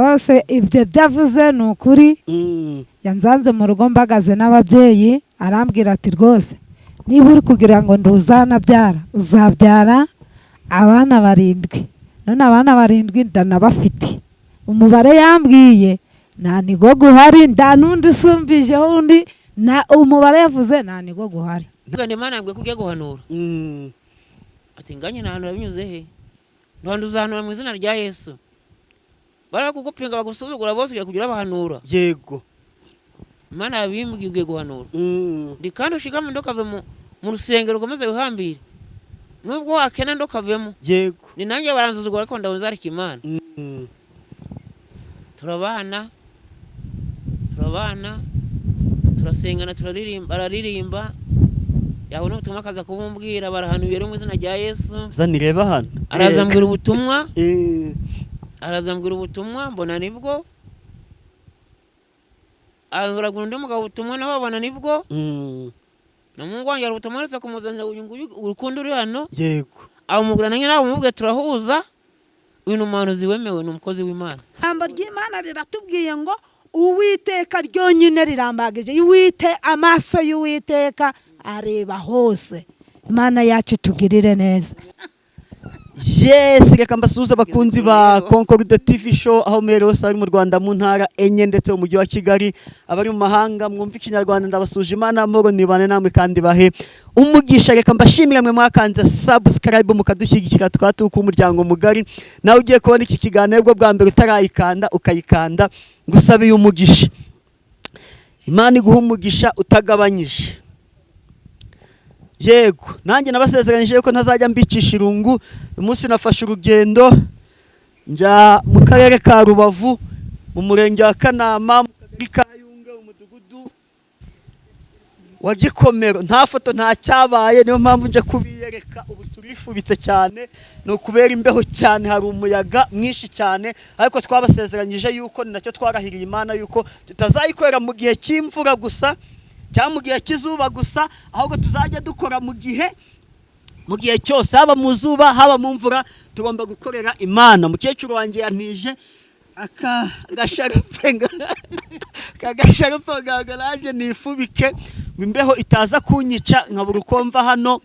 Rwose ibyo byavuze ni ukuri. Yanzanze mu rugo mbagaze n'ababyeyi, arambwira ati: "Rwose niba uri kugira ngo nduzanabyara, uzabyara abana barindwi." None abana barindwi ndanabafite. Umubare yambwiye nta nigo guhari, nta n'undi usumbijeho undi na umubare yavuze nta nigo guhari. Ntugende, Imana yambwiye ko ugiye guhanura. Ati: "Nganye ntahanura binyuze he? Ntuhanda uzahanura mu izina rya Yesu. Barakugupinga, bagusuzugura bose, ugiye kugira bahanura." Imana yabimbwiye, ugiye guhanura. Ndi kandi ushikame, ndokave mu rusengero, ukomeze wihambire nubwo wakena, ndokavemo. Ni nanjye baransuzugura, ariko ndabona zarika Imana. Turabana, turabana, turasengana, turaririmba, araririmba, yabona ubutumwa akaza kubumbwira: "Barahanuye rero mu izina rya Yesu." Zanireba hano. Araza ambwira ubutumwa. Araza ambwira ubutumwa, mbona nibwo. Aragura undi mugabo ubutumwa, nawe abona nibwo. Na Mungu wanjye hari ubutumwa aherutse kumuzanira, uyu nguyu urukundo uri hano. Amubwira, nanjye nawe umubwiye, turahuza. Uyu ni umuhanuzi wemewe, ni umukozi w'Imana. Ijambo ry'Imana riratubwiye ngo Uwiteka ryonyine rirambagije iwite, amaso y'Uwiteka areba hose. Imana yacu itugirire neza. Yes, reka mbasuhuze abakunzi ba Concorde TV Show aho muherereye hose, ari mu Rwanda mu ntara enye ndetse mu mujyi wa Kigali, abari mu mahanga mwumva Ikinyarwanda, ndabasuje. Imana amahoro nibane namwe kandi bahe umugisha. Reka mbashimire mwe mwakanze subscribe mukadushyigikira, tukaba turi umuryango mugari. Nawe ugiye kubona iki kiganiro bwo bwa mbere utarayikanda, ukayikanda, ngusabiye umugisha. Imana iguha umugisha utagabanyije. Yego, nanjye nabasezeranyije ko ntazajya mbicisha irungu. Uyu munsi nafashe urugendo njya mu karere ka Rubavu, mu murenge wa Kanama, mu kagari ka Yunga, umudugudu wa Gikomero. Nta foto, nta cyabaye, niyo mpamvu nje kubiyereka. Ubu turifubitse cyane, ni ukubera imbeho cyane, hari umuyaga mwinshi cyane. Ariko twabasezeranyije yuko, ni nacyo twarahiriye Imana, yuko tutazayikorera mu gihe cy'imvura gusa cyangwa mu gihe cy'izuba gusa, ahubwo tuzajya dukora mu gihe cyose, haba mu zuba, haba mu mvura, tugomba gukorera Imana. Mukecuru wanjye yantije aka gasharupe, ngo nanjye nifubike, ngo imbeho itaza kunyica, nkabura uko mva hano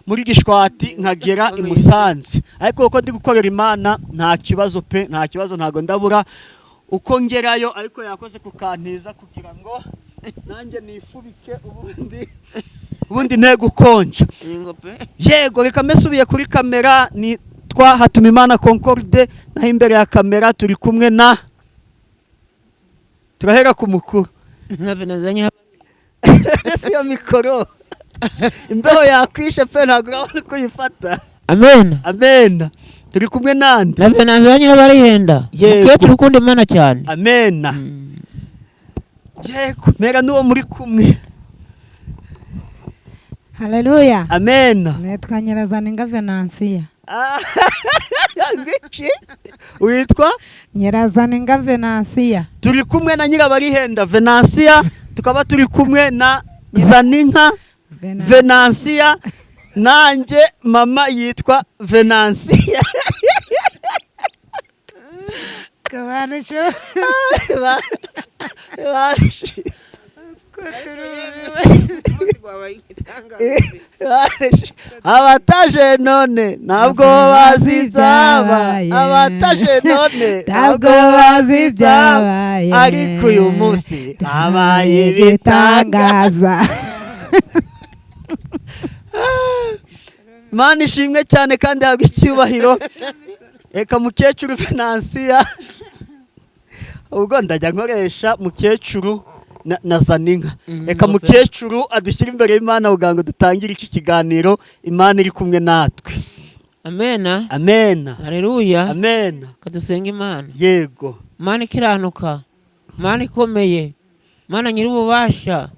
muri Gishwati nkagera i Musanze. Ariko kuko ndi gukorera Imana, nta kibazo pe, nta kibazo, ntabwo ndabura uko ngerayo. Ariko yakoze kukantiza kugira ngo nanjye nifubike, ubundi nte gukonja. Ingo pe. Yego, reka mbesubiye kuri kamera ni twa Hatumimana Concorde, naho imbere ya kamera turi kumwe na, turahera ku mukuru. Nka Venezanya. Ese iyo mikoro imbeho yakwishe pe, ntabwo urabona uko uyifata. Amen. Amen. Turi kumwe nande? Na Venezanya barihenda. Yego. Mukecuru ukunda Imana cyane. Amena. Yego, mera n'uwo muri kumwe. Haleluya. Amena. Nitwa Nyirazaninga Venansiya. Ah, ngwiki? Witwa? Nyirazaninga Venansiya. Turi kumwe na Nyirabarihenda Venansiya, tukaba turi kumwe na Zaninka Venansiya, nanjye mama yitwa Venansiya. Kabanisho. Abataje none ntabwo bazi ibyabaye, abataje none ntabwo bazi ibyabaye, ariko uyu munsi habaye ibitangaza. Ibitangaza. Imana ishimwe cyane kandi habwa icyubahiro. Reka mukecuru Venansiya, ubwo ndajya nkoresha mukecuru na Zaninka. Reka mukecuru adushyire imbere y'Imana kugira ngo dutangire iki kiganiro Imana iri kumwe natwe. Amena. Amena. Haleluya. Amena. Kadusenga Imana. Yego. Mana ikiranuka, Mana ikomeye, Mana nyir'ububasha,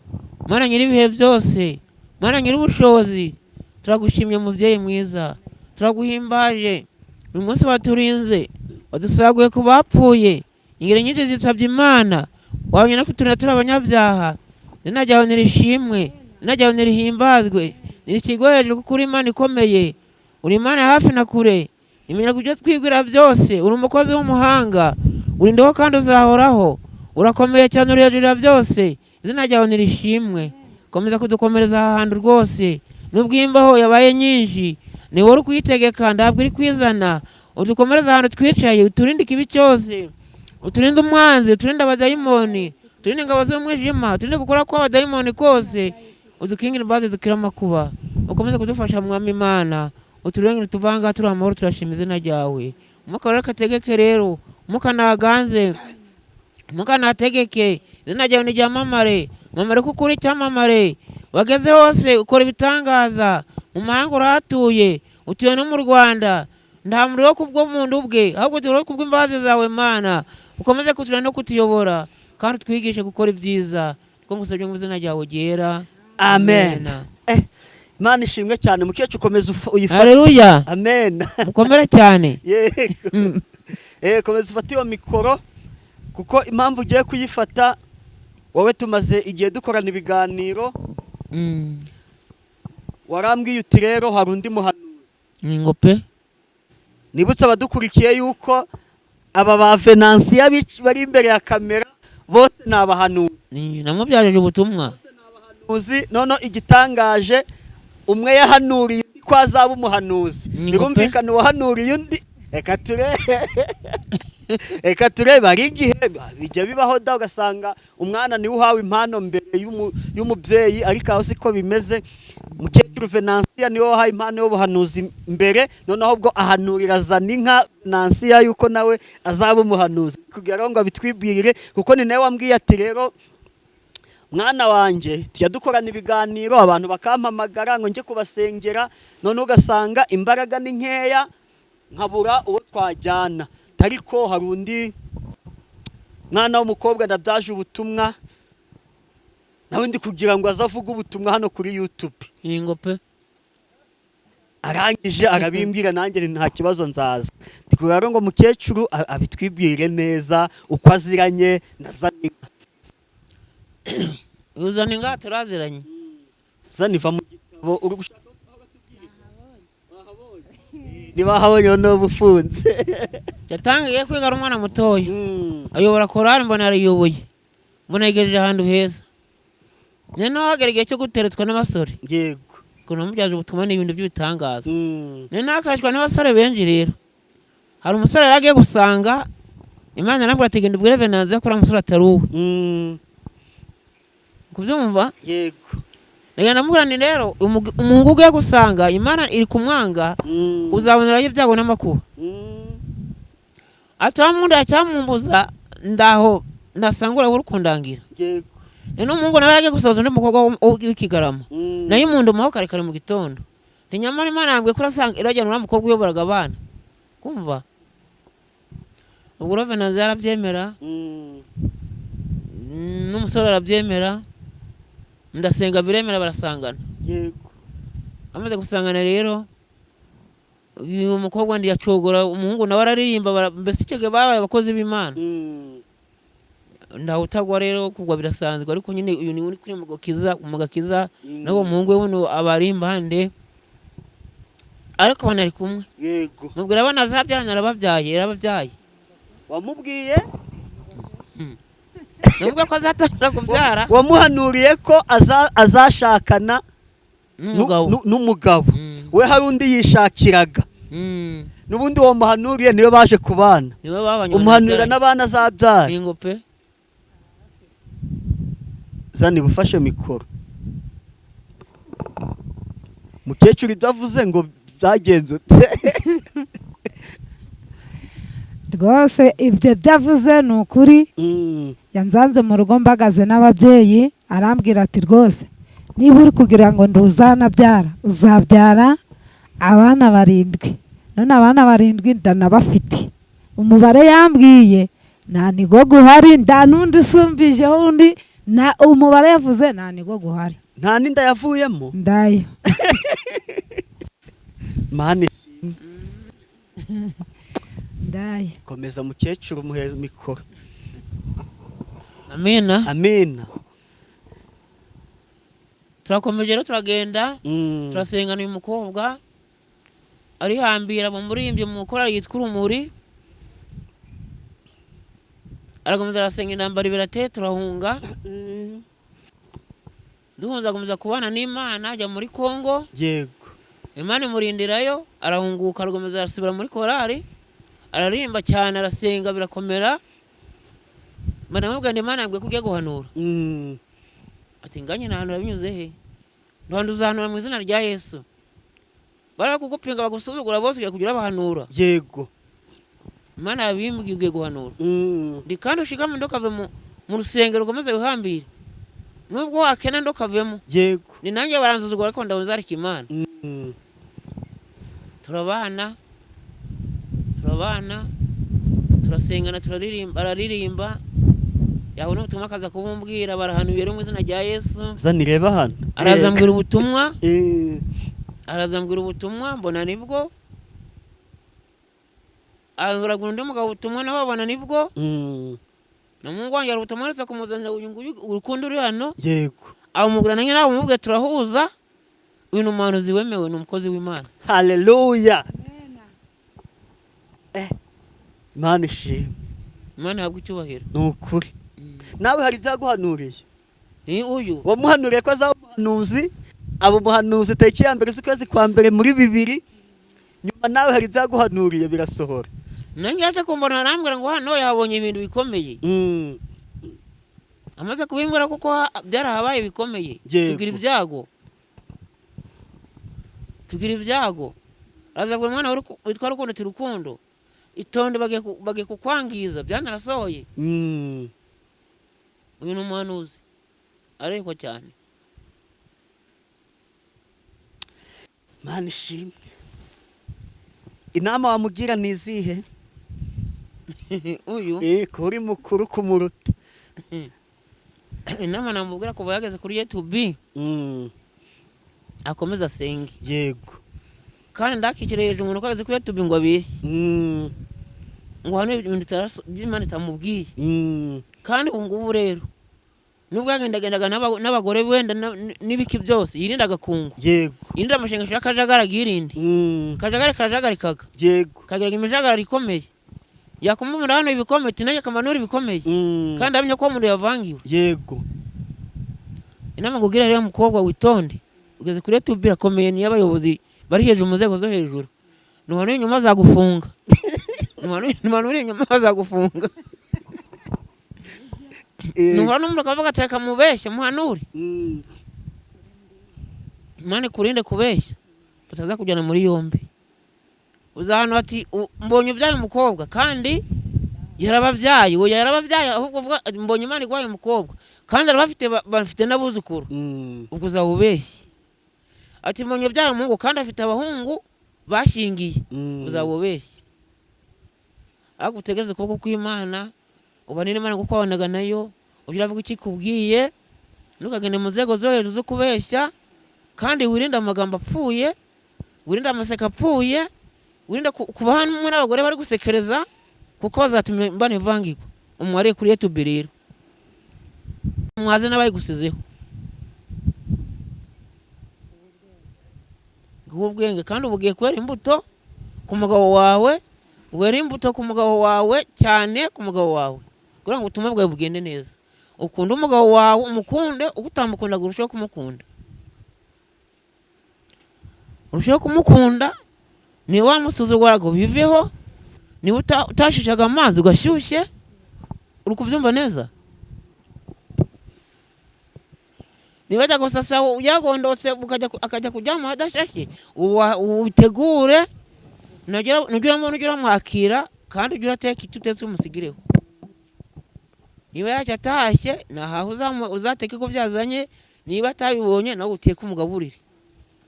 Mana nyir'ibihe byose, Mana nyir'ubushobozi, turagushimye mubyeyi mwiza, turaguhimbaje. Uyu munsi waturinze, wadusaguye ku bapfuye, ingeri nyinshi zitabye Imana, wabonye no kuturinda turi abanyabyaha. Izina ryawe nirishimwe, izina ryawe nirihimbazwe, nirikigwe hejuru, kuko uri Imana ikomeye, uri Imana hafi na kure, imenya kubyo twibwira byose, uri umukozi w'umuhanga. Urindeho kandi uzahoraho. Urakomeye cyane, uri hejuru ya byose. Izina ryawe nirishimwe. Komeza kudukomereza aha hantu rwose. Nubwo imbaho yabaye nyinshi, ni wowe uri kuyitegeka, ntabwo iri kwizana. Udukomereze ahantu twicaye, uturinde ikibi cyose, uturinde umwanzi, uturinde abadayimoni, uturinde ingabo z'umwijima, uturinde gukora kw'abadayimoni kose, udukingire imbabazi, dukire amakuba. Ukomeze kudufasha Mwami Imana, uturengere tuvanga turi amahoro, turashima izina ryawe. Umwuka wera kategeke rero, umwuka naganze, umwuka nategeke, izina ryawe niryamamare, mamare kuko uri icyamamare. Wageze hose ukora ibitangaza, mu mahanga urahatuye, utuye no mu Rwanda. Nta muriro kubw'umuntu ubwe, ahubwo turiho kubw'imbabazi zawe Mana. Ukomeze kuturinda no kutuyobora, kandi utwigishe gukora ibyiza. Two ngusabye mu izina ryawe ryera. Amen. Imana ishimwe cyane. Mukecuru, komeza uyifate. Haleluya. Amen. Mukomere cyane. Yego. Komeza ufate iyo mikoro, kuko impamvu ugiye kuyifata, wowe tumaze igihe dukorana ibiganiro. Warambwiye uti rero hari undi muhanuzi. Ni ngo pe. Nibutse abadukurikiye yuko aba ba Venansiya bari imbere ya kamera bose ni abahanuzi. Namubyarije ubutumwa. Uzi none igitangaje, umwe yahanuriye undi ko azaba umuhanuzi. Ni Birumvikana uwahanuriye undi, reka turebe, reka turebe. Hari igihe bijya bibaho da, ugasanga umwana niwe uhawe impano mbere y'umubyeyi, ariko aho siko bimeze. Mukecuru Venansiya niwe wahaye impano y'ubuhanuzi mbere, noneho ubwo ahanurira Zaninka Venansiya yuko nawe azaba umuhanuzi, kugira ngo abitwibwirire, kuko ni nawe wambwiye ati rero mwana wanjye, tujya dukorana ibiganiro, abantu bakampamagara ngo njye kubasengera, none ugasanga imbaraga ni nkeya, nkabura uwo twajyana. Ariko hari undi mwana w'umukobwa ndabyaje ubutumwa, nawe ndi kugira ngo aze avuge ubutumwa hano kuri YouTube. Ni ngo pe. Arangije arabimbwira, nanjye nta kibazo nzaza. Ndi kugira ngo mukecuru abitwibwire neza uko aziranye na Zaninka. Uzana inga turaziranye. Zaniva mu gitabo uri gushaka aho batubwiriza. Niba wahabonye noneho ubufunze. Yatangiye kwiga ari umwana mutoya, ayobora korali, mbona arayiyoboye, mbona yigejeje ahantu heza. Noneho hagera igihe cyo guteretswa n'abasore. Ukuntu namubyaje ubutumwa ni ibintu by'ibitangaza. Noneho akareshwa n'abasore benshi rero. Hari umusore yari agiye gusanga, Imana yarambwira ati genda ubwire Venansiya ko uriya musore atari uwe. Kubyumva? Yego. Ndagenda ndamubwira nti rero umuhungu ugiye gusanga, Imana iri kumwanga, uzabonerayo ibyago n'amakuba. Ataramunda cyamumbuza, ndaho ndasanga uri kundangira. Rero umuhungu nawe yaragiye gusohoza undi mukobwa w'ikigarama. Nayo umuntu muho kare kare mu gitondo. Nti nyamara Imana yambwiye ko urasanga irajyana uriya mukobwa uyoboraga abana. Kumva? Ubwo rero Venansiya arabyemera, n'umusore arabyemera, ndasenga biremera, barasangana. Amaze gusangana rero, uyu mukobwa ndiyacogora, umuhungu nawe araririmba, mbese icyo gihe babaye abakozi b'Imana. Ntawe utagwa rero, kugwa birasanzwe, ariko nyine uyu ni uri kuri mu gakiza, nawe umuhungu we buno abari impande, ariko abana ari kumwe. Mubwira abana azabyarana, arababyaye, yarababyaye. Wamubwiye? Namubwiye ko azatangira kubyara. Wamuhanuriye ko azashakana n'umugabo. N'umugabo. We hari undi yishakiraga. N'ubundi wamuhanuriye niwe baje kubana. Niwe babanye. Umuhanurira n'abana azabyara. Ni ngo pe. Zani bufashe mikoro. Mukecuru ibyo avuze ngo byagenze ute? Rwose ibyo byavuze ni ukuri. Yanzanze mu rugo mbagaze n'ababyeyi, arambwira ati rwose niba uri kugira ngo nduzanabyara, uzabyara abana 7. None abana 7 ndanabafite. Umubare yambwiye nta nigo guhari, nda n'undi usumbijeho undi, na umubare yavuze nta nigo guhari. Nta n'inda yavuyemo? Ndayo. Mani. Ndayo. Komeza mukecuru, muheze mikoro. Amina. Amina. Turakomeje rero, turagenda. Turasengana, uyu mukobwa arihambira mu muririmbyi mu korali yitwa Urumuri. Arakomeza arasenga, intambara birateye, turahunga. Duhunze akomeza kubana n'Imana, ajya muri Kongo. Imana imurindirayo, arahunguka, arakomeza arasubira muri korari, araririmba cyane, arasenga birakomera. Mbona ngo Imana yambwiye ko ugiye guhanura. Ati nganye ntahantu binyuze he, ntuhantu uzahanura mu izina rya Yesu. Barakugupinga bagusuzugura bose, ugiye kugira abahanura. Imana yabimbwiye ugiye guhanura. Ndi kandi ushikame, ndokave mu rusengero, ukomeze wihambire nubwo wakena, ndokavemo. Ni nanjye baransuzugura, ariko ndabona Imana. Turabana, turabana, turasengana, turaririmba, araririmba, yabona ubutumwa akaza kubumbwira. Barahanuye rero mu izina rya Yesu. Zanireba hano. Araza ambwira ubutumwa. Araza ambwira ubutumwa, mbona nibwo. Aragura undi mugabo ubutumwa, nawe abona nibwo. Na Mungu wanjye hari ubutumwa aherutse kumuzanira, uyu nguyu urukundo uri hano. Amubwira, nanjye nawe umubwiye turahuza. Uyu ni umuhanuzi wemewe, ni umukozi w'Imana. Haleluya. Imana ishimwe. Imana ihabwe icyubahiro. Ni ukuri. Nawe hari ibyaguhanuriye? Ni uyu. Wamuhanuriye ko azaba umuhanuzi, aba umuhanuzi tariki ya 1 z'ukwezi kwa mbere muri 2000. Nyuma nawe hari ibyaguhanuriye birasohora. Nanjye yaje kumbona, arambwira ngo hano yabonye ibintu bikomeye. Amaze kubimbwira kuko byarahabaye bikomeye. Tugira ibyago, tugira ibyago. Araza abwira umwana witwa Rukundo ati Rukundo itonde, bagiye kukwangiza, byanarasohoye. Uyu ni umuhanuzi arekwa cyane. Imana ishimwe. Inama wamugira ni izihe? Uyu? Ko uri mukuru kumuruta. Inama namubwira, kuva yageze kuri YouTube, akomeze asenge. Kandi ndakikire hejuru umuntu ko ageze kuri YouTube ngo abeshye, ngo hano ibintu by'Imana itamubwiye. Kandi ubu ngubu rero nubwo yagendagendaga n'abagore wenda n'ibiki byose, yirinda agakungu. Yirinde amashengesho y'akajagari, yirinde. Akajagari karajagarikaga. Kagiraga imijagararo ikomeye, yakumva umuntu hano ibikomeye, ati nanjye akamanura ibikomeye. Kandi amenya ko uwo muntu yavangiwe. Inama ngugira rero, mukobwa witonde, ugeze kuri YouTube irakomeye, niyo abayobozi bari hejuru mu nzego zo hejuru. Nuhanura inyuma azagufunga, nuhanura inyuma azagufunga. Nuhura n'umuntu akavuga ati reka mubeshye, muhanure. Imana ikurinde kubeshya, bataza kujyana muri yombi. Uza hano ati mbonye ubyaye umukobwa kandi yarababyaye, uwo yarababyaye, ahubwo uvuga ati, mbonye Imana iguhaye umukobwa kandi arabafite, bafite n'abuzukuru. Ubwo uzaba ubeshye. Ati mbonye ubyaye umuhungu kandi afite abahungu bashyingiye. Uzaba ubeshye. Ariko utegereze ukuboko kw'Imana, ubane n'Imana kuko wabonaga nayo, ujye uravuga icyo ikubwiye, ntukagende mu nzego zo hejuru zo kubeshya, kandi wirinde amagambo apfuye, wirinde amaseka apfuye, wirinde kuba hamwe n'abagore bari gusekereza, kuko bazatuma imbana ivangirwa. Umwari kuri YouTube rero, mwaze n'abayigusizeho ubwenge, kandi ubu ugiye kwera imbuto ku mugabo wawe, wera imbuto ku mugabo wawe cyane, ku mugabo wawe, kugira ngo ubutumwa bwawe bugende neza. Ukunde umugabo wawe, umukunde uko utamukunda, urusheho kumukunda, urusheho kumukunda. Niba wamusuzuguraga ubiveho, niba utashyushyaga amazi ugashyushye. Uri kubyumva neza? Niba ajya gusasa yagondotse, akajya kuryama adashashe, ubitegure. Nugera ujye uramwakira, kandi ujye urateka icyo utetse umusigireho. Niba yajya atashye nahaha, uzateke ko byazanye. Niba atabibonye, nawe uteke umugaburire.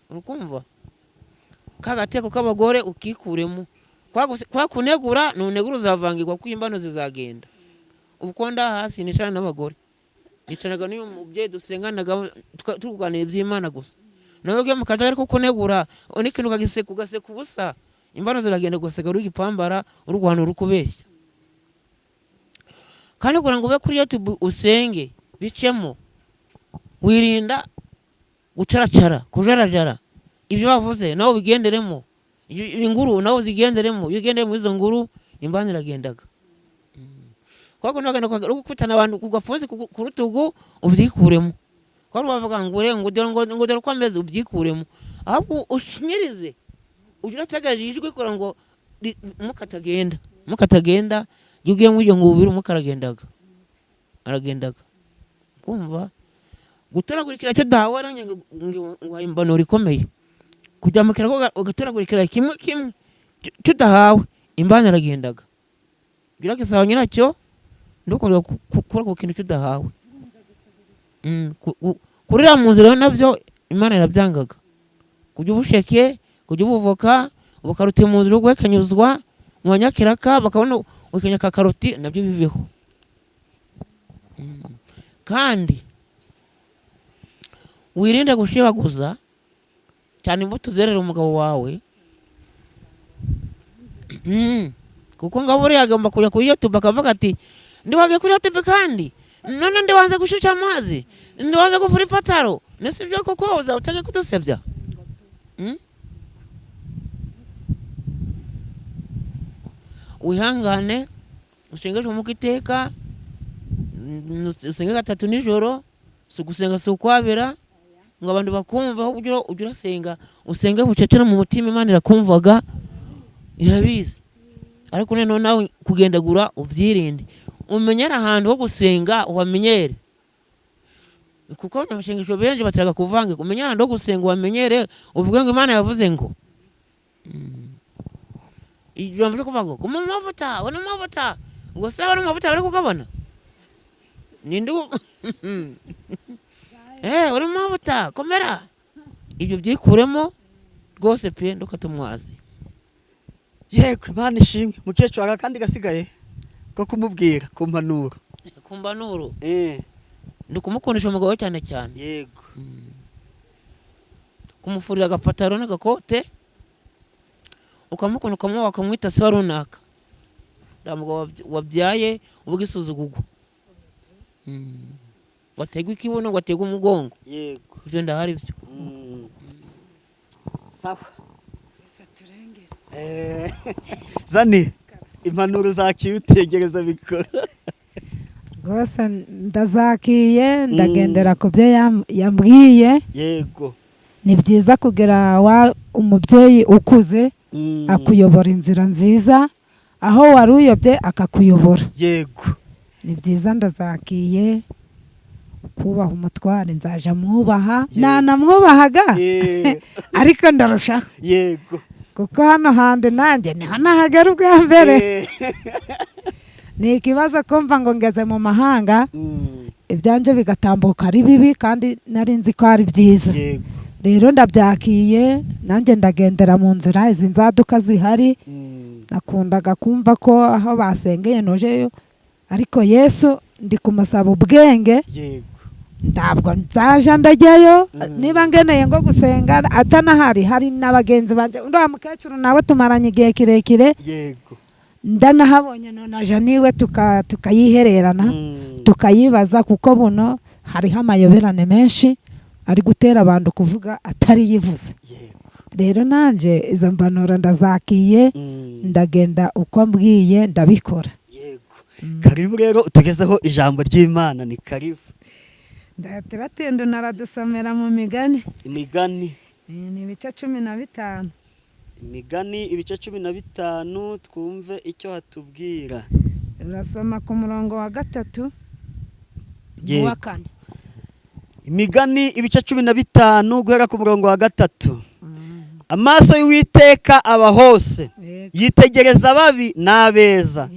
Urukumva ka gateko k'abagore ukikuremo. Kwa kunegura, nunegura uzavangirwa kuko imbano zizagenda. Ubu ko ndaha hasi nicarana n'abagore, nicaraga n'uyu mubyeyi dusenganaga, tuganira iby'Imana gusa. Nawe ugiye mu kajagari ko kunegura n'ikintu ukagiseka, ugaseka ubusa, imbano ziragenda, ugaseka uri igipambara, uri guhanura, uri kubeshya. Kandi kugira ngo ube kuri YouTube usenge bicemo, wirinda gucaracara, kujarajara. Ibyo bavuze nawe ubigenderemo, inguru nawe uzigenderemo. Iyo ugendeye muri izo nguru, imbano iragendaga. Kuko nagenda gukubitana abantu ku gafunzi ku rutugu, ubyikuremo. Kuko bavuga ngo ure ngo dore ngo dore uko ameze, ubyikuremo. Ahubwo ushinyirize, ujye urategereje ijwi kugira ngo umwuka atagenda. Umwuka atagenda, iyo ugiye muri iyo ngubiri umwuka aragendaga, aragendaga. Kumva gutoragurikira cyo dawe ngo ngo imbanuro ikomeye, kujya mu kirago ugatoragurikira kimwe kimwe cyo udahawe, imbana iragendaga. Gira gisaba nyiracyo ndukorera kuri ku kintu cyo udahawe. Kurira mu nzira nabyo Imana irabyangaga. Kujya ubusheke, kujya ubuvoka, ubukaroti mu nzira ugwekanyuzwa mu banyakiraka bakabona ukenya ka karoti, nabyo biveho. Kandi wirinde gushibaguza cyane imbuto uzerera umugabo wawe. Kuko ngo buriya agomba kujya kuri YouTube akavuga ati ndiwagiye kuri YouTube, kandi none ndiwanze gushyushya amazi, ndiwanze gufura ipataro. Nese ibyo koko uzaba utagiye kudusebya? Wihangane, usengeshe umwuka iteka, usenge gatatu nijoro. Si ugusenga, si ukwabira ngo abantu bakumva, ahubwo ujye urasenga, usenge bucece no mu mutima, Imana irakumvaga, irabizi. Ariko noneho nawe kugendagura ubyirinde, umenyere ahantu ho gusenga, uhamenyere, kuko abanyamasengesho benshi bateraga kuvanga. Umenyere ahantu ho gusenga, uhamenyere, uvuge ngo Imana yavuze ngo. Ijambo ryo kuvuga ngo guma mu mavuta, ubone mu mavuta, ubwo se abari mu mavuta bari kugabana ninde? Uri mu mavuta, komera, ibyo byikuremo rwose pe, ndukatumwaze. Yego, Imana ishimwe. Mukecuru, hari akandi gasigaye ko kumubwira ku mpanuro? Ku mpanuro, ndi kumukundisha umugabo we cyane cyane. Kumufurira agapataro n'agakote, ukamukunda, ukamuha, ukamwita se wa runaka. Nta mugabo wabyaye uvuga isuzugurwa, ngo ategwe ikibuno, ngo ategwe umugongo. Ibyo ndahari byo. Sawa. Zani, impanuro zakiye, utegereza bikora. Rwose ndazakiye, ndagendera ku byo yambwiye. Ni byiza kugira wa umubyeyi ukuze akuyobora inzira nziza, aho wari uyobye akakuyobora. Ni byiza, ndazakiye. Kubaha umutware, nzaja mwubaha. Nanamwubahaga, ariko ndarushaho, kuko hano handi nanjye niho nahagera ubwa mbere. Ni ikibazo kumva ngo ngeze mu mahanga, ibyanjye bigatambuka ari bibi kandi nari nzi ko ari byiza. Rero ndabyakiye, nanjye ndagendera mu nzira izi nzaduka zihari. Nakundaga kumva ko aho basengeye nojeyo, ariko Yesu ndi kumusaba ubwenge. Ntabwo nzaja ndajyayo. Niba ngeneye ngo gusenga atanahari, hari na bagenzi banje, undi wa mukecuru nawe tumaranye igihe kirekire. Ndanahabonye nonaja niwe tukayihererana, tukayibaza, kuko buno hariho amayoberane menshi ari gutera abantu kuvuga atari yivuze. Rero nanje izo mpanuro ndazakiye, ndagenda uko mbwiye ndabikora. Yego, karibu rero utugezeho ijambo ry'Imana, ni karibu. Ndatiratinda naradusomera mu Migani. Imigani. Ni ibice 15. Imigani ibice 15, twumve icyo hatubwira. Urasoma ku murongo wa 3 n'uwa 4. Imigani ibice 15 guhera ku murongo wa 3. Amaso y'Uwiteka aba hose, yitegereza ababi n'abeza.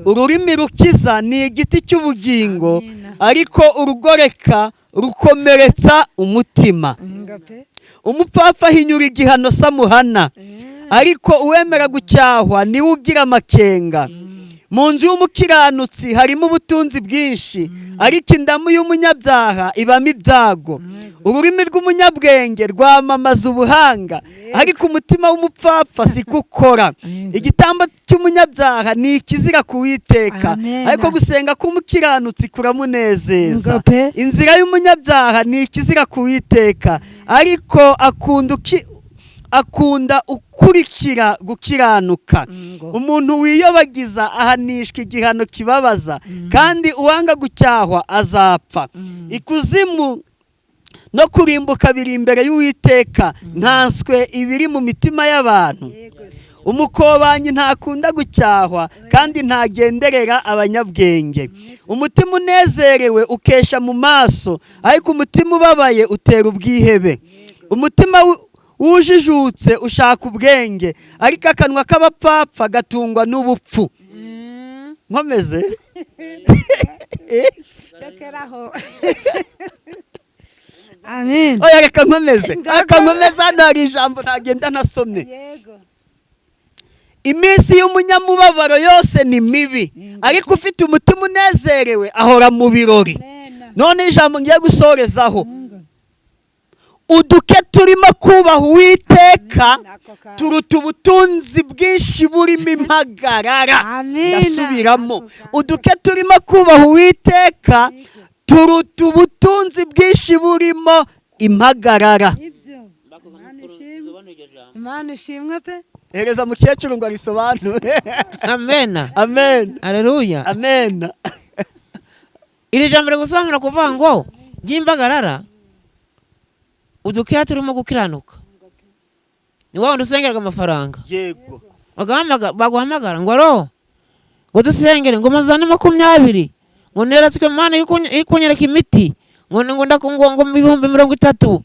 Ururimi rukiza ni igiti cy'ubugingo, ariko urugoreka rukomeretsa umutima. Nga pe. Umupfapfa ahinyura igihano samuhana, ariko uwemera gucyahwa niwe ugira amakenga. Mu nzu y'umukiranutsi harimo ubutunzi bwinshi, ariko indamu y'umunyabyaha ibamo ibyago. Ururimi rw'umunyabwenge rwamamaza ubuhanga, ariko umutima w'umupfapfa si ko ukora. Igitambo cy'umunyabyaha ni ikizira ku Uwiteka, Amen. ariko gusenga k'umukiranutsi kuramunezeza. Nga pe. Inzira y'umunyabyaha ni ikizira ku Uwiteka, ariko Akunda ukurikira gukiranuka. Ngo. Umuntu wiyobagiza ahanishwa igihano kibabaza, kandi uwanga gucyahwa azapfa. Ikuzimu no kurimbuka biri imbere y'Uwiteka, nkanswe ibiri mu mitima y'abantu. Umukobanyi ntakunda gucyahwa, kandi ntagenderera abanyabwenge. Umutima unezerewe ukesha mu maso, ariko umutima ubabaye utera ubwihebe. Umutima wujijutse ushaka ubwenge, ariko akanwa k'abapfapfa gatungwa n'ubupfu. Nkomeze? Rekeraho. Amen. Oya, reka nkomeze, reka nkomeze. Hano hari ijambo ntagenda ntasomye. Yego. Iminsi y'umunyamubabaro yose ni mibi, ariko ufite umutima unezerewe ahora mu birori. Amen. None ijambo ngiye gusorezaho: Ngo. Uduke turimo kubaha Uwiteka Ako kantu. turuta ubutunzi bwinshi burimo impagarara. Amina. Ndasubiramo: Ako kantu. uduke turimo kubaha Uwiteka turuta ubutunzi bwinshi burimo impagarara. Ibyo. Imana ishimwe. Imana ishimwe pe. Hereza mukecuru ngo arisobanure. Amena. Amen. Aleluya. Amen. Iri jambo riri gusobanura kuvuga ngo ry'imbagarara, udukeya turimo gukiranuka ni wa wundi usengeraga amafaranga. Baguhamagara ngo aro, ngo dusengere, ngo mazane 20, ngo neretswe Mana iri kunyereka imiti, ngo ngo 30,000,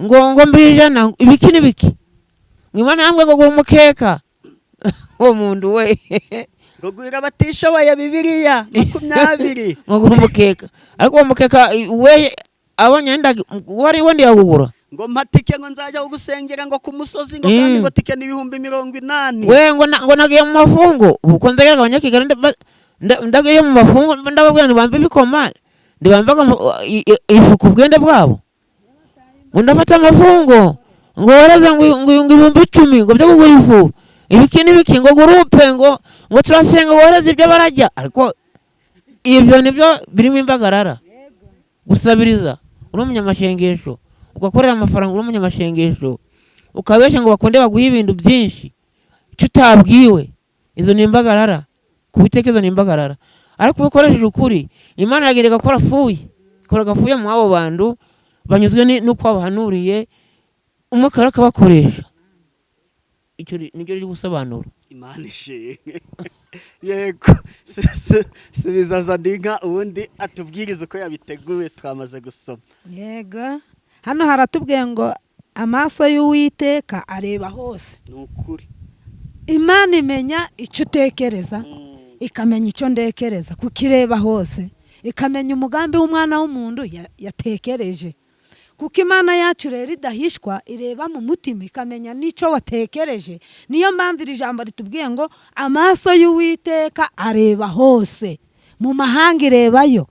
ngo 100,000, ibiki n'ibiki, ngo Imana yambwiye ngo gura umukeka. Uwo muntu we! Ngo gwira abatishoboye Bibiliya 20. Ngo gura umukeka, ariko uwo mukeka we abonye wari wenda yawugura. Ngo mpa tike, ngo nzajya kugusengera ngo ku musozi, ngo kandi ngo tike ni 80,000. We ngo nagiye mu mafungo, uko ndageraga abanyakigali ndagiye mu mafungo, ndababwira ntibambe ibikoma, ntibambaga ifu ku bwende bwabo, ngo ndafata amafungo, ngo waraza ngo 10,000 ngo byo kugura ifu, ibiki n'ibiki, ngo gurupe, ngo turasenga, wohereze ibyo barajya. Ariko ibyo nibyo birimo imbagarara: gusabiriza uri umunyamashengesho, ugakorera amafaranga uri umunyamashengesho, ukabeshya ngo bakunde baguhe ibintu byinshi icyo utabwiwe. Izo ni imbagarara ku Uwiteka, izo ni imbagarara. Ariko iyo ukoresheje ukuri, Imana iragenda igakora fuye, ikora agafuye mu abo bantu banyuzwe n'uko wabahanuriye, Umwuka rero akabakoresha. Icyo nibyo riri gusobanura. Imana ishimwe. Yego. Subiza Zaninka, ubundi atubwirize uko yabiteguye, twamaze gusoma. Yego, hano haratubwiye ngo amaso y'Uwiteka areba hose. Ni ukuri. Imana imenya icyo utekereza, ikamenya icyo ndekereza, kuko ireba hose, ikamenya umugambi w'umwana w'umuntu yatekereje. Kuko Imana yacu rero idahishwa, ireba mu mutima ikamenya n'icyo watekereje. Niyo mpamvu iri jambo ritubwiye ngo amaso y'Uwiteka areba hose, mu mahanga irebayo,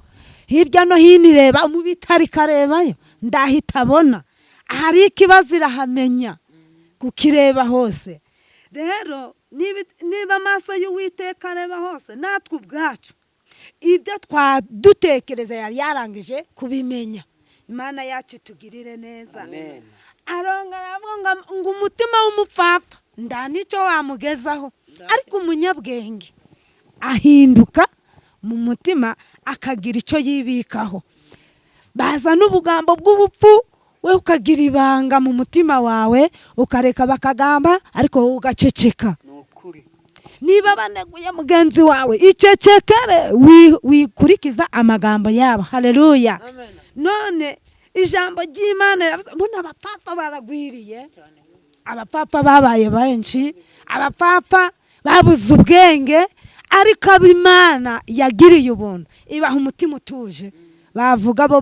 hirya no hino ireba, mu bitaro ikarebayo, ndahita abona ahari ikibazo irahamenya, kuko ireba hose. Rero niba amaso y'Uwiteka areba hose, natwe ubwacu ibyo twadutekereza yari yarangije kubimenya. Imana yacu itugirire neza. Amen. Aronga aravuga ngo umutima w'umupfapfa nda nicyo wamugezaho, ariko umunyabwenge ahinduka mu mutima akagira icyo yibikaho. Bazana ubugambo bw'ubupfu, we ukagira ibanga mu mutima wawe, ukareka bakagamba, ariko wowe ugaceceka. Ni ukuri. Niba baneguye mugenzi wawe, icecekere, wikurikiza amagambo yabo. Haleluya. None ijambo ry'Imana riravuze, mbona abapfapfa baragwiriye, abapfapfa babaye benshi, abapfapfa babuze ubwenge. Ariko ab'Imana yagiriye ubuntu ibaha umutima utuje, bavuga bo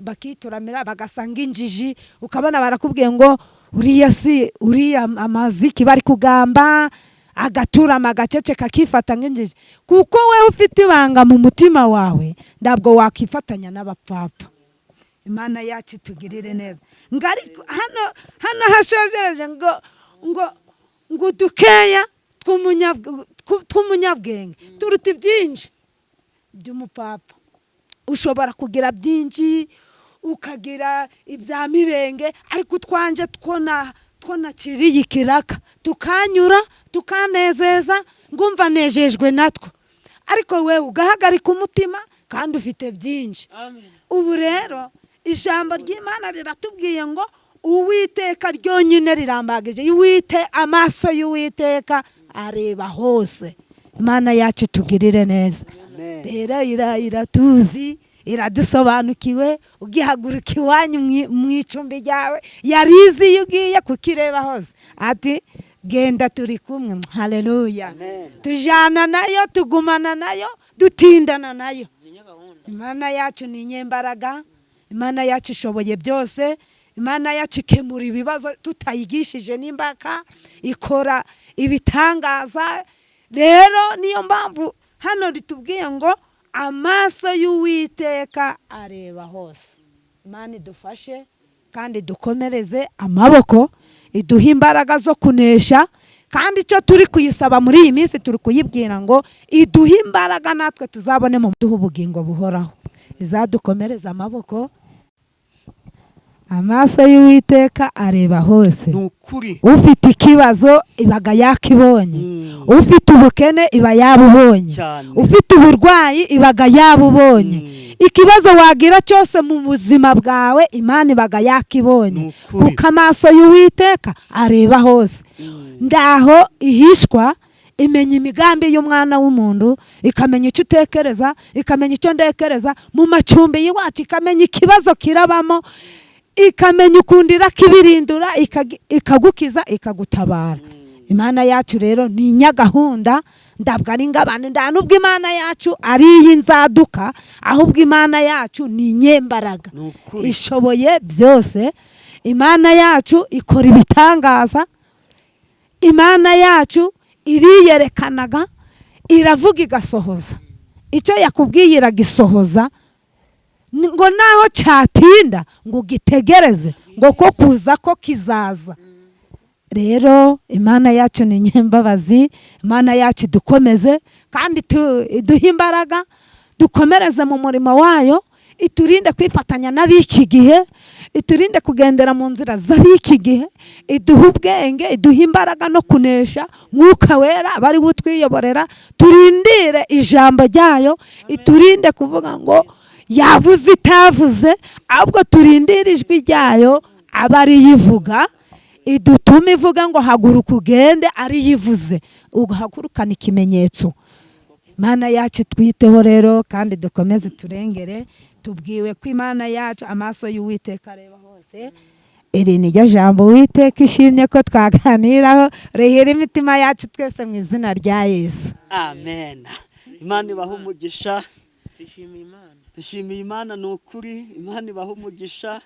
bakituramira, bagasanga injiji. Ukabona barakubwiye ngo uriya si uriya, amaziki bari kugamba, agaturama, agaceceka, akifata nk'injiji. Kuko wowe ufite ibanga mu mutima wawe, ntabwo wakifatanya n'abapfapfa. Imana yacu itugirire neza. Ngo ariko hano hashojereje ngo udukeya tw'umunyabwenge turuta ibyinshi by'umupfapfa. Ushobora kugira byinshi, ukagira ibya mirenge, ariko utwanje two Utwo nakiriye ikiraka tukanyura, tukanezeza, ngumva nejejwe natwo, ariko wewe ugahagarika umutima kandi ufite byinshi. Ubu rero ijambo ry'Imana riratubwiye ngo Uwiteka ryonyine rirambagije, iwite amaso y'Uwiteka areba hose. Imana yacu itugirire neza. Rero iratuzi, iradusobanukiwe. Ugihaguruka iwanyu mu icumbi ryawe yarizi iyo ugiye kukireba hose, ati genda turi kumwe. Haleluya. Tujana nayo, tugumana nayo, dutindana nayo. Imana yacu ni inyembaraga, Imana yacu ishoboye byose, Imana yacu ikemura ibibazo tutayigishije n'imbaka, ikora ibitangaza. Rero niyo mpamvu hano ritubwiye ngo amaso y'Uwiteka areba hose. Imana idufashe kandi dukomereze amaboko, iduhe imbaraga zo kunesha. Kandi icyo turi kuyisaba muri iyi minsi, turi kuyibwira ngo iduhe imbaraga natwe tuzabone mu duhe ubugingo buhoraho. Izadukomereza amaboko. Amaso y'Uwiteka areba hose. Ni ukuri. Ufite ikibazo ibaga yakibonye, ufite ubukene iba yabubonye, Cyane. ufite uburwayi ibaga yabubonye. Ikibazo wagira cyose mu buzima bwawe Imana ibaga yakibonye, Ni ukuri. kuko amaso y'Uwiteka areba hose. Ndaho ihishwa imenya imigambi y'umwana w'umuntu, ikamenya icyo utekereza, ikamenya icyo ndekereza mu macumbi y'iwacu, ikamenya ikibazo kirabamo, ikamenya ukuntu irakibirindura, ikagukiza, ikagutabara. Imana yacu rero ni inyagahunda, ndabwo ari ngabane, nda nubwo Imana yacu ari iy'inzaduka, ahubwo Imana yacu ni inyembaraga, Ni ukuri. ishoboye byose. Imana yacu ikora ibitangaza, Imana yacu iriyerekanaga, iravuga igasohoza. Icyo yakubwiye iragisohoza, ngo naho cyatinda ngo ugitegereze, ngo ko kuza ko kizaza. Rero Imana yacu ni nyembabazi, Imana yacu idukomeze kandi iduhe imbaraga, dukomereze mu murimo wayo, iturinde kwifatanya n'ab'iki gihe, iturinde kugendera mu nzira z'ab'iki gihe, iduhe ubwenge, iduhe imbaraga no kunesha. Mwuka Wera bari butwiyoborera, turindire ijambo ryayo, iturinde kuvuga ngo yavuze itavuze, ahubwo turindire ijwi ryayo aba ariyivuga, idutume ivuga ngo haguruka ugende, ariyivuze, uhagurukana ikimenyetso. Imana yacu twiteho rero kandi dukomeze turengere. Tubwiwe ko Imana yacu amaso y'Uwiteka areba hose. Iri ni ryo jambo Uwiteka ishimye ko twaganiraho, rihira imitima yacu twese mu izina rya Yesu. Amen. Imana ibahe umugisha. Dushimiye Imana. Dushimiye Imana, ni ukuri. Imana ibahe umugisha.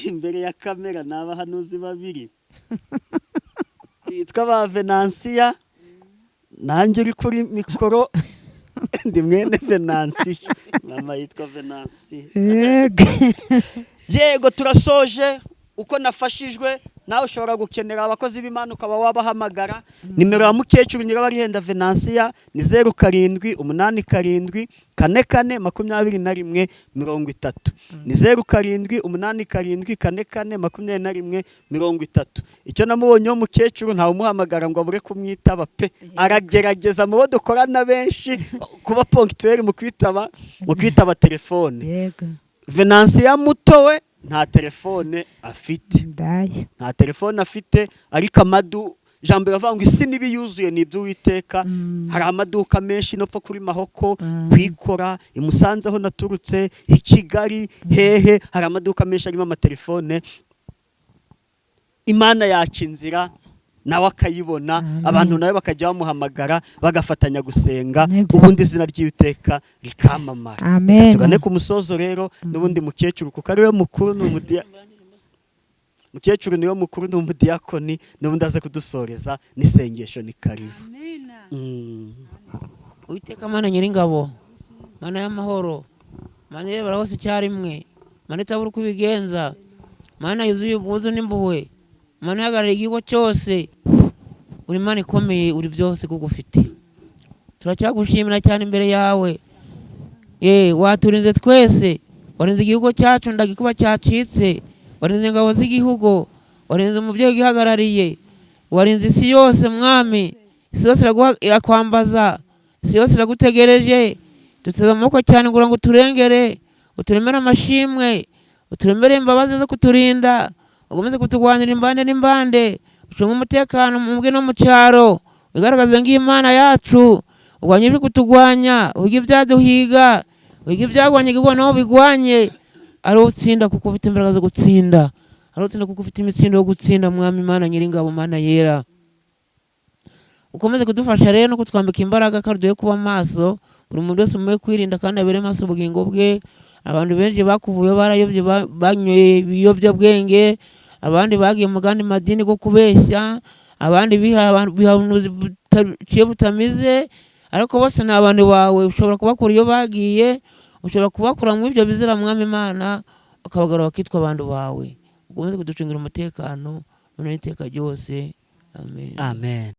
Imbere ya kamera ni abahanuzi babiri bitwa ba Venansiya, nanjye uri kuri mikoro ndi mwene Venansiya, mama yitwa Venansiya. Yego. Yego, turasoje. Uko nafashijwe, nawe ushobora gukenera abakozi b'Imana ukaba wabahamagara. Nimero ya mukecuru Nyirabarihenda Venansiya ni 0787442130. Ni 0787442130. Icyo namubonye wo mukecuru, ntawe umuhamagara ngo abure kumwitaba pe, aragerageza mu bo dukorana benshi kuba ponctuel mu kwitaba telefone. Yego. Venansiya muto we nta telefone afite. Ndaya. Nta telefone afite, ariko amadu jambo iravuga ngo isi n'ibiyuzuye ni iby'Uwiteka. Hari amaduka menshi no kuri Mahoko, kwikora i Musanze aho naturutse, i Kigali hehe, hari amaduka menshi arimo amatelefone. Imana yaca inzira nawe akayibona. Amen. Abantu nawe bakajya bamuhamagara bagafatanya gusenga, Nibyo. ubundi izina ry'Uwiteka rikamamara. Amen. Tugane ku musozo rero. N'ubundi mukecuru, kuko ariwe mukuru, ni umudiya, mukecuru niwe mukuru, ni umudiyakoni, n'ubundi aze kudusoreza n'isengesho. Ni karibu. Uwiteka Mana Nyiringabo, Mana y'amahoro, Mana irebera hose icyarimwe, Mana itabura uko ibigenza, Mana yuzuye ubwuzu n'impuhwe, Mana ihagarariye igihugu cyose, uri Mana ikomeye, uri byose kuko ufite. Turacyagushimira cyane imbere yawe. Ye waturinze twese, warinze igihugu cyacu ndagikuba cyacitse, warinze ingabo z'igihugu, Warinze umubyeyi ugihagarariye, warinze isi yose Mwami. Isi yose irakwambaza, isi yose iragutegereje. Duteze amaboko cyane kugira ngo uturengere, uturemere amashimwe, uturemere imbabazi zo kuturinda, ukomeze kuturwanira imbande n'imbande, ucunge umutekano mu mujyi no mu cyaro, wigaragaze nk'Imana yacu, urwanye ibiri kutugwanya, uhige ibyaduhiga, uhige ibyagwanya igihugu naho bigwanye. Ari utsinda kuko ufite imbaraga zo gutsinda, ari utsinda kuko ufite imitsindo yo gutsinda. Mwami Imana Nyiringabo, Mana yera, ukomeze kudufasha rero no kutwambika imbaraga, kandi duhe kuba maso. Buri muntu wese muhe kwirinda kandi abere maso ubugingo bwe. Abantu benshi bakuvuye barayobye, banyoye ibiyobyabwenge, abandi bagiye mu gandi madini go kubeshya, abandi biha ubuhanuzi butaciye butamize, ariko bose ni abantu bawe. Ushobora kubakura iyo bagiye, ushobora kubakura mu ibyo bizira, Mwami Imana, ukabagarura bakitwa abantu bawe. Ukomeze kuducungira umutekano none n'iteka ryose, amen. Amen.